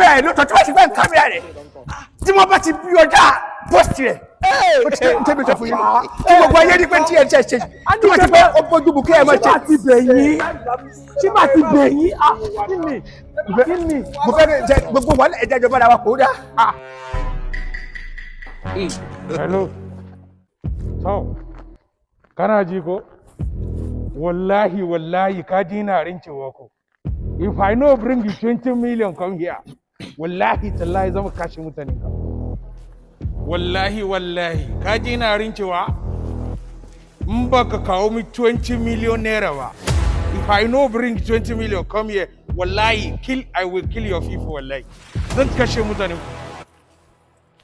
Kámẹ́rà rẹ̀ lóòótọ́, tí wọ́n ti gbẹ́ kámẹ́rà rẹ̀, tí wọ́n bá ti bí ọjà post rẹ̀, ó ti tẹ́ mi sọ fún yín tí gbogbo ayé ní pé tí ẹ ṣe ṣe tí wọ́n ti pẹ́ ó bójú mu kí ẹ máa Ṣé ṣe. bá ti bẹ̀ yín? Ṣé bá ti bẹ̀ yín? Ah, kí ni? Kí ni? Mo fẹ́ jẹ gbogbo wàhálà ẹ̀jẹ̀ ìjọba ara wa kò dá. Hello. To, kana ji ko? Wallahi, wallahi, ka ji na rincewa ko. If I no bring you 20 million come here, wallahi tallahi zama kashe mutanen ka. Wallahi, wallahi, ka ji na rincewa? In baka kawo mi 20 million naira ba. If I no bring 20 million come here, wallahi, kill, I will kill your people, wallahi. Zan kashe mutanen ku.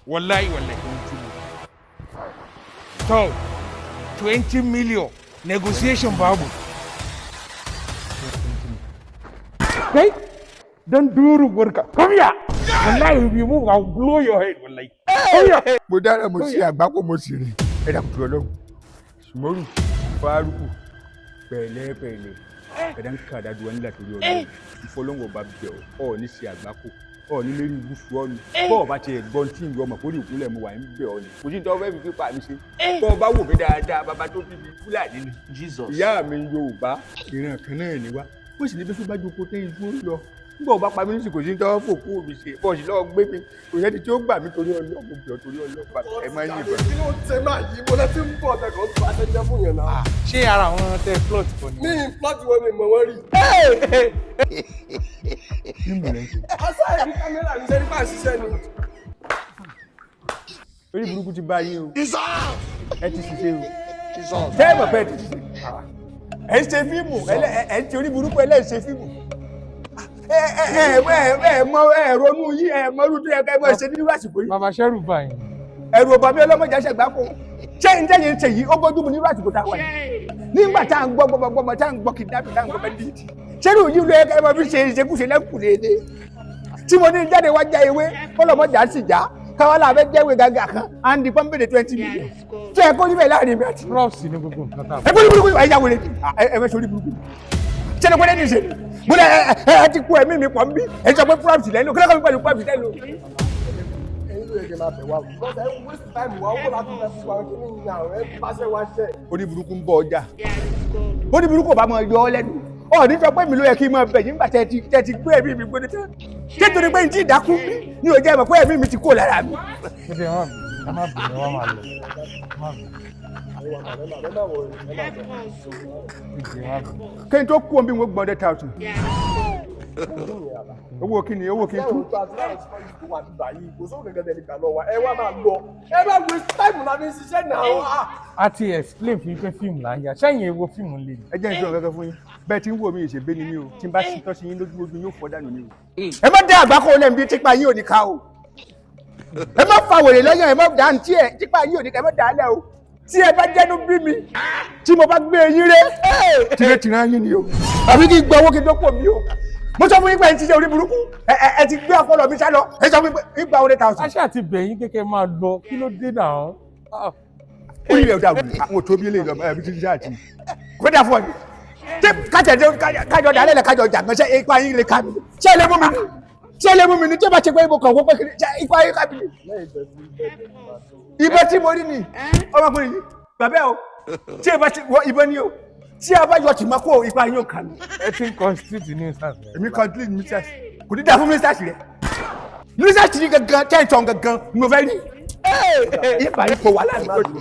Wallahi, wallahi. To, 20 million negotiation babu. Kai, don duru gurka. Come here. Wallahi, if you move, I'll blow your head. Wallahi. Come here. Mo dára, mo ṣe àgbákò, mo sì rìn. Ẹ dàkú tó lọ́wọ́ Sùmọ́rù Fárúkù, pẹ̀lẹ́pẹ̀lẹ́, ẹ̀dá ń kàdá ju wọn nílà torí Ọlọ́run ìfọlọ́wọ́ bá bẹ̀ ọ́ ọ̀ ní ṣe àgbákò ọ̀ ní lérí ibùsùn ọ̀ ní bọ́ọ̀ bá tiẹ̀ gbọ́n tí ìwé ọmọ kórè ìkúnlẹ̀ mo wà ń bẹ̀ ọ́ ni. Kò sí ní tọ́ fẹ́ fi pípa mi ṣe. Bọ́ọ̀ bá wò mí dáadáa, bàbá tó bí mi Fúlàní ni, ìyá mi Yorùbá, ìran kan náà ni wá. Ó sì ní bí fún bá jókòó tẹ́ igbó lọ nígbà ó bá pa mí nísìkò sí tọ́ fòkú mi ṣe bọ́ọ̀sì lọ́wọ́ gbé mi. Kò sẹ́ni tí ó gbà mí torí Ọlọ́run, bẹ̀ ọ́ torí Ọlọ́run, ẹ má yìnbọn. Kí ló ń tẹ máa yí mo lẹ tí ń bọ̀ tẹkọ̀ọ́ tó aṣẹ́jẹ́ fún yẹn náà? Ṣé ara àwọn tẹ plot kọ ni? Mi plot wọn, mi mọ̀ wọ́n rí. Fíìmù rẹ̀ ń ṣe. Aṣáà ní kámẹ́rà ní sẹ́ni bá ń ṣiṣẹ́ ni. Orí burúkú ti bá yín o, ẹ ti ṣiṣẹ́ o. Tẹ́ ẹ mọ̀ pé ẹ ti ṣiṣẹ́, ẹ ń ṣe fíìmù, ẹ ń ṣe orí burúkú, ẹ lẹ́ ń ṣe fíìmù. Ẹ ẹ ẹ ẹ ẹ mọ ẹ ronú yín, ẹ mọ irú tó yẹ ká ẹ mọ ṣe nínú àsìkò yìí. Bàbá, ṣẹ́rù bá yín. Ẹ̀rù ọba mi, ọlọ́mọdé aṣàgbákò. Ṣé n tẹ́yìn ṣe yìí ó bójú mu nínú àsìkò tá a wà yìí, nígbà tá à ń gbọ́ gbọ́mọgbọ́mọ, tá à ń gbọ́ kidnapping, tá à ń gbọ́ bandit? Ṣé irú yìí ló yẹ ká ẹ máa fi ṣe ìṣekúṣe lẹ́kùn léde tí mo ní jáde wá já ewé kọ́lọ́mọdé á sì já káwá làbẹ́ jẹ́wé gàgà kan à ń di pọ́ńpẹ́lẹ̀ 20 million? Ṣé ẹ kó níbẹ̀ láàrin mi àti Props ní gbogbo nǹkan tá a ẹ kó ní burúkú, ẹ yà wèrè, ẹ fẹ́ sórí burúkú. Ṣé ní pẹ́lẹ́ ní ìṣe mo ní ẹ ti kú ẹ̀mí mi pọ̀ ń bí. Ẹ sọ pé props lẹ́nu kí ló kọ́ mi pẹ̀lú props lẹ́nu? Ẹ̀yin ló yẹ kẹ́ máa bẹ̀ wá o. Because ẹ ń waste time wa, owó láti fẹ́ fún wa kí ni ìyá ẹ bá ṣe wá ṣe. Orí burúkú ń bọ ọjà, orí burúkú ò bá máa yọ ọ lẹ́nu. Ọ ní sọ pé mi ló yẹ kí n máa bẹ̀ yín nígbà tẹ́ ti gbé ẹ̀mí mi gbóná tán. Ṣé torí pé n tí ì dákú bí ní ò jẹ́ mọ̀ pé ẹ̀mí mi ti kó lára mi? Ṣé ẹ má bínú, ẹ má bínú, ẹ má máa lọ. Ẹ má bínú. Ẹ má wọrí, ẹ má bẹ̀. Ẹ jẹ́ má bínú. Kí n tó kú omi, wọn gbọ́n 100,000. Owó kí ni? Owó kí n tú? Lẹ́yìn tó àti láwọn security tó wà nígbà yìí, kò sóhun gẹ́gẹ́ tẹ̀lé gbà lọ wa. Ẹ wá máa lọ. Ẹ má waste time la fi ń ṣiṣẹ́ náà. A ti explain fún yín pé fíìmù là ń yà. Ṣẹ́yìn ewo fíìmù lè ní? Ẹ jẹ́ ìṣòro kankan fún yín. Bẹ́ẹ̀ tí ń wò mí, ìṣègbè ni mí o. Tí n bá sí tọ́sí yín lójú, ojú yóò fọ́ dànù ni o. Ẹ má dá àgbákò lẹ́nu bí tipa yín ò ní ká o. Ẹ má fa wèrè lọ́yàn, ẹ má dá ntí ẹ tipa yín ò ní ká, ẹ má dá a lẹ́ o. Tí ẹ bá jẹ́nu bí mi, tí mo bá gbé yín ré tìrẹ yín ni o, àbí kí n gbọ́ owó kí n tó pọ̀ mí o. Mo sọ fún yín pé ẹ ti ṣe orí burúkú, ẹ ti gbé ọpọlọ mi sálọ. Ẹ sọ fún yín pé ìgbà 100,000. A ṣáà ti bẹ̀ yín kékeré, máa lọ. Kí ló dé náà? Ah. Orí rẹ̀ dàrú, àwọn ò tóbi eléyìí lọ́mọ ẹ̀mí títí sáà tì kó dà fún ọ ni. Ṣé kájọ dálẹ̀ lẹ̀ kájọ jà gan? Ṣé ipa yín lè ká mi? Ṣé lè mú mi ni? Ṣé lè mú mi ni? Tí ó bá ṣe pé mo kàn wọ́n pé kiri, ṣé ipa yín ká mi ni? Ìbọn tí mo rí ni ọmọkùnrin yìí, bàbá ẹ o, tí ẹ bá ṣe wọ ìbọn ni o, tí a bá yọ tìmọ́ kó ipa yín ò ká mi. Ẹ ti ń constitute ní sars. Èmi complete ministers, kò ní dá fún ministers rẹ. Ministers yìí gangan tẹ́ǹtàn gangan ni mo fẹ́ rí. Ìbá yìí kò wà ládùúgbò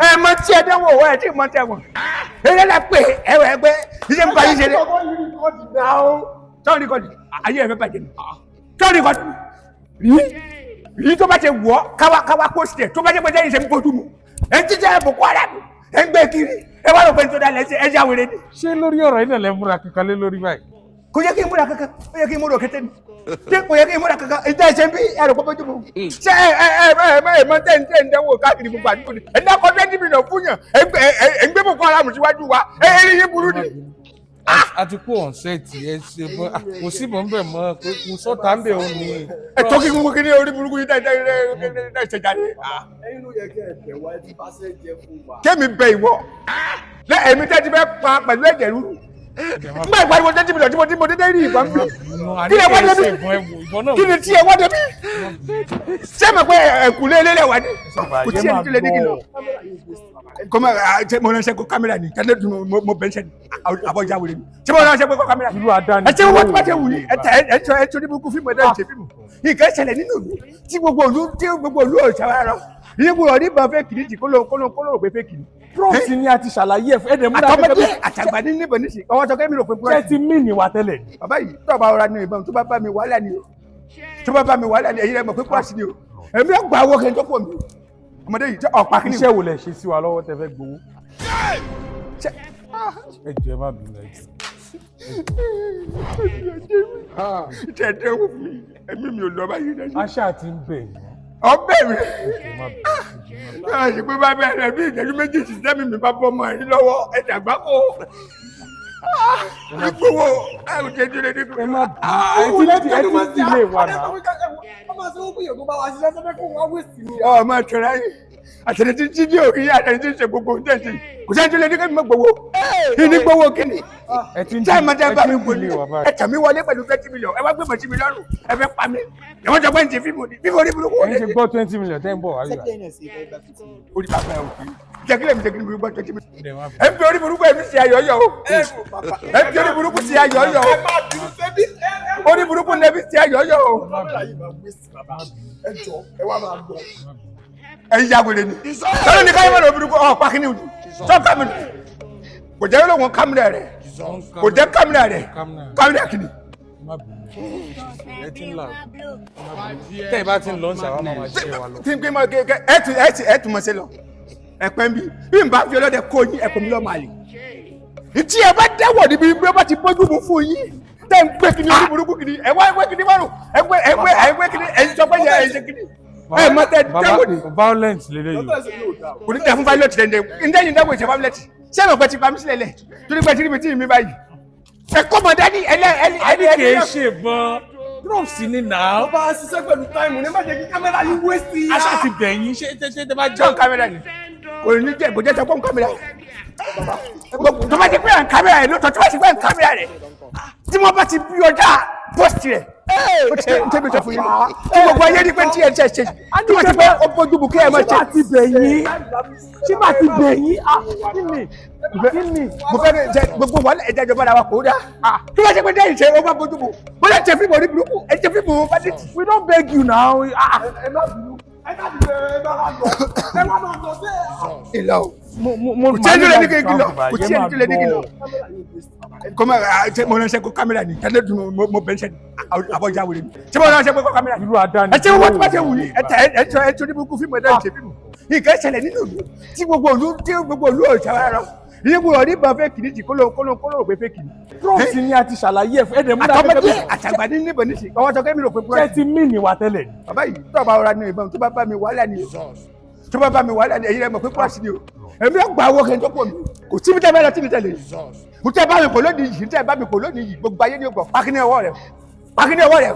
ẹ mọ tí ẹ dánwò wọ, ẹ tí mọ tẹ wọn eré la pé ẹ wẹ pé iṣẹ́ ń bá yín ṣeré. Tọ́wọ́n ní kọ́ọ̀dì ayé ẹ fẹ́ bàjẹ́ ni. Tọ́wọ́n ní kọ́ọ̀dì rí rí tó bá ti wọ̀ káwá káwá kó tiẹ̀, tó bá jẹ́ pé sẹ́yìn ṣe ń bójú mu, ẹ ń jíjẹ́ Boko Haram, ẹ ń gbé kiri, ẹ wá lọ pé nítorí alẹ́ ẹ ṣe àwèrè ni. Ṣé lórí ọ̀rọ̀ yìí náà lẹ múra kankan lé lórí báyìí? Kò yẹ kí n múra kankan, ó yẹ kí n múra òkété ni. Ṣé kò yẹ kí n múra kankan? Ìjà ẹsẹ̀ bí ẹrù pọ́pọ́ jù mọ́. Ṣé ẹ mọ tẹ́ ń tẹ́ ń dánwò káàkiri gbogbo àdúgbò ni? Ẹ dákọ̀ 20 million fún yàn, ẹ ń gbé Boko Haram síwájú wa, ẹ ẹ rí yín burú ni. A ti kó on set, ẹ ṣe bọ́, kò sí bọ́ ń bẹ̀ mọ́, kò sọ́ta ń bẹ̀ òun ni. Ẹ tó kí n kí ní orí burúkú yìí dẹ́ ṣe jáde. Ẹ̀yin ló yẹ kẹ́ ẹ bẹ̀ wá, ẹ ti bá ṣe jẹ́ fún wa. Kémi bẹ ìwọ lẹ, èmi tẹ́ ti fẹ́ pa pẹ̀lú ẹ̀jẹ̀ rúru. Nígbà ìpariwo 20 million tí mo dédé rí ìbọn mi. Kí lè wá débi? Kí ni tí ẹ wá débi? Ṣé mo pé ẹ̀kúlé lélẹ̀ wá ní? Kò tí ẹni tó lè ní kí lọ. Kọ́mọ ṣe mo ránṣẹ́ kó kámẹ́rà ni tẹ́lẹ̀ dùn mo bẹ̀ ń ṣe àbọ̀já wèrè mi. Ṣé mo ránṣẹ́ kó kámẹ́rà ni? Irú àdáni. Ẹ ṣe wọ́n tí wọ́n ṣe wù yín, ẹ tẹ ẹ tẹ ẹ torí burúkú fíìmù, ẹ dẹ́ ṣe fíìmù. Nǹkan ṣẹlẹ̀ nínú ìlú tí gbogbo ìlú ò ṣàwárọ̀. Ìyẹ́n ní ìbọn fẹ́ kìíní jì kóló kóló kóló rò pé fẹ́ kìíní. Bros ni a ti ṣàlàyé ẹ̀ fún ẹ̀dẹ̀ múra. Àtọmọdé àtàgbà ní níbọn níṣì ọwọ́ sọ kẹ́mi rò pé Ṣé búrọ́dì. ti mí ni wa tẹ́lẹ̀ ni? Bàbá yìí, tó bá rọra ní ìbọn, tó bá bá mi wàhálà ni o, tó bá bá mi wàhálà ni. Èyí rẹ mọ̀ pé búrọ́dì ni o. Èmi ò gbà owó kí n tó pọ̀ mi. Ọmọdé yìí ọ̀pá kí ni? Iṣẹ́ wo lẹ ṣe sí wa lọ́wọ́ tẹ fẹ́ gbowó? Ẹ jọ̀ọ́, ẹ má bínú, ẹ jọ̀ọ́. Tẹ̀tẹ̀ wò mí, ẹ̀mí mi ò lọ báyìí rẹ. Aṣá ti ń bẹ̀ yín. Ọbẹ̀ mi. Ẹ jọ̀ọ́, ẹ má bínú, ẹ jọ̀ọ́, ẹ má bínú. Náà ṣe pé bá bẹ̀rẹ̀ bí ìṣẹ́jú 2 sí sẹ́mi mi bá bọ́ ọmọ yìí lọ́wọ́ ẹ̀dà gbáko. Ìgbowó ẹ̀ ò jẹ́ dúró ní. Ẹ má bínú, ẹ ti ń dilé wa náà. Ọmọ sọ wípé yòókù bá wa ṣiṣẹ́ sọ́fẹ́ kó wá waste ni. Ọmọ ìtura yìí, àtẹ̀lẹ́ tí jíjí òkè, àtẹ̀lẹ́ tí ń ṣe gbogbo ohun tẹ̀sí, kò sẹ́ni tó lè ní kí n má gbowó. Kí ni gbowó kí ni? Ẹ ti ń Ṣé ẹ máa tẹ́ bá mi ẹ ti ń gbòòlì? dilé wa báyìí. Ẹ tẹ̀ mí wọlé pẹ̀lú 20 million, ẹ wá gbé mọ̀ sí mi lọ́rùn, ẹ fẹ́ pa mí. Ẹ wọ́n sọ pé ń ṣe fíìmù ni fíìmù orí burúkú Ẹ̀yin ṣe gbọ́ 20 million tẹ́ ń bọ̀ wá ríra. Orí bàbá ẹ òkè jẹ́ kílẹ̀ mi jẹ́ kílẹ̀ mi gbọ́ 20 million. Ẹ má bínú. Ẹ fi orí burúkú ẹ fi ṣe ayọ̀yọ̀ o. Ẹ fi orí burúkú ṣe ayọ̀yọ̀ o. Ẹ má bínú sẹ́bí. Orí burúkú ní ẹ fi ṣe ayọ̀yọ̀ o. Kámẹ́rà yìí máa waste bàbá. Ẹ jọ, ẹ wá máa lọ. Ẹ ń yàgò lé ni sọ́dọ̀ ní káyọ̀ mọ̀lẹ́ burúkú ọ̀ pàkínní ojú sọ kámẹ́rà kò jẹ́ lóun kámẹ́rà rẹ̀ kò jẹ́ kámẹ́rà rẹ̀ kámẹ́rà kìíní. Ẹ má bínú, ẹ ti ń là, tẹ́ ẹ bá ti ń lọ ń ṣàwọn máa máa ṣe wa lọ. Tí n pín mọ́ kẹ ẹ tún mọ́ sí lọ ẹ pẹ́ ń bí bí n bá fi ọlọ́dẹ kó yín, ẹ kò mí lọ́ọ́ máa lè. Tí ẹ bá dẹ́wọ̀ níbi bí ó bá ti bójú mu fún yín, tẹ́ ń gbé kìíní orí burúkú kìíní, ẹ wá ẹgbẹ́ kìíní wárò, ẹgbẹ́ ẹgbẹ́ ẹgbẹ́ kìíní, ẹ ń sọ pé ẹ ṣe kìíní, ẹ mọ tẹ dẹ́wọ̀ ni. Violent lélẹ́yìí. Kò ní tẹ fún violet dẹ́ndẹ́ ndẹ́yìn dẹ́wọ̀ ìṣe violet. Ṣé ẹ mọ̀ pé ti pa mí sílẹ̀ lẹ̀ torí pé tí mi mi báyìí ẹ kọ́ mọ̀ dání ẹlẹ́ ẹlẹ́ Àní ẹlẹ́ kì í ṣe ìbọn, props ni náà. Bá a ṣiṣẹ́ pẹ̀lú time ní má jẹ́ kí kámẹ́rà yìí waste. Aṣá ti bẹ̀ yín, ṣé ṣé tẹ́ bá jọ́ jẹ́. Kámẹ́rà ni kò ní jẹ́, kò jẹ́ sọ pé kámẹ́rà tó bá ti pé à ń kámẹ́rà rẹ̀ lóòótọ́, tó bá ti pé à ń kámẹ́rà rẹ̀, tí wọ́n bá ti bí ọjà post rẹ̀, ó ti tẹ́ mi sọ fún yín tí gbogbo ayé rí pé tí ẹ ṣe ṣe tí wọ́n ti pé ó bójú mu kí ẹ máa Ṣé ṣe. bá ti bẹ̀ yín? Ṣé bá ti bẹ̀ yín? Kí ni? Kí ni? Mo fẹ́ jẹ gbogbo wàhálà ẹja ìjọba ara wa kò dá tí wọ́n ṣe pé dẹ́yìn ṣe ó bá bójú mu bóyá ṣe fíìmù orí burúkú, ẹ ṣe fíìmù bandit. We don beg you now. Ah. Ẹ má bínú. Ẹ má bínú, ẹ má lọ. Ẹ má máa lọ sí ẹ. Ìlà o. Mo Kò tí ẹni tó lè ní kí n lọ, kò tí ẹni tó lè ní kí n lọ. Kámẹ́rà yìí waste bàbá. Kọ́mọ ṣe mo ránṣẹ́ kó kámẹ́rà ni tẹ́lẹ̀ dùn mo bẹ̀ ń ṣe àbọ̀já wèrè mi. Ṣé mo ránṣẹ́ kó kámẹ́rà ni? Irú àdáni. Ẹ ṣe wọ́n tí wọ́n ṣe wù yín, ẹ tẹ ẹ tẹ ẹ torí burúkú fíìmù, ẹ dẹ́ ṣe fíìmù. Nǹkan ṣẹlẹ̀ nínú ìlú tí gbogbo ìlú ò ṣàwárọ̀. Ìyẹ́n gbọ́dọ̀ ní ìbọn fẹ́ kìíní jì kóló kóló kóló rò pé fẹ́ kìíní. Bros ni a ti ṣàlàyé ẹ̀ fún ẹ̀dẹ̀ múra. Àtọmọdé àtàgbà ní níbọn níṣì ọwọ́ sọ kẹ́mi rò pé Ṣé búrọ́dì. ti mí ni wa tẹ́lẹ̀ ni? Bàbá yìí, tó bá rọra ní ìbọn, tó bá bá mi wàhálà ni o, tó bá bá mi wàhálà ni. Èyí rẹ mọ̀ pé búrọ́dì ni o. Èmi ò gbà owó kí n tó pọ̀ mi. Kò síbi tẹ́ bá lọ tí mi tẹ̀lé mo tẹ́ bá mi kò lónìí yìí, tẹ́ bá mi kò lónìí yìí, gbogbo ayé ni ó gbọ́. Pákínní ọwọ́ rẹ̀, pákínní ọwọ́ rẹ̀.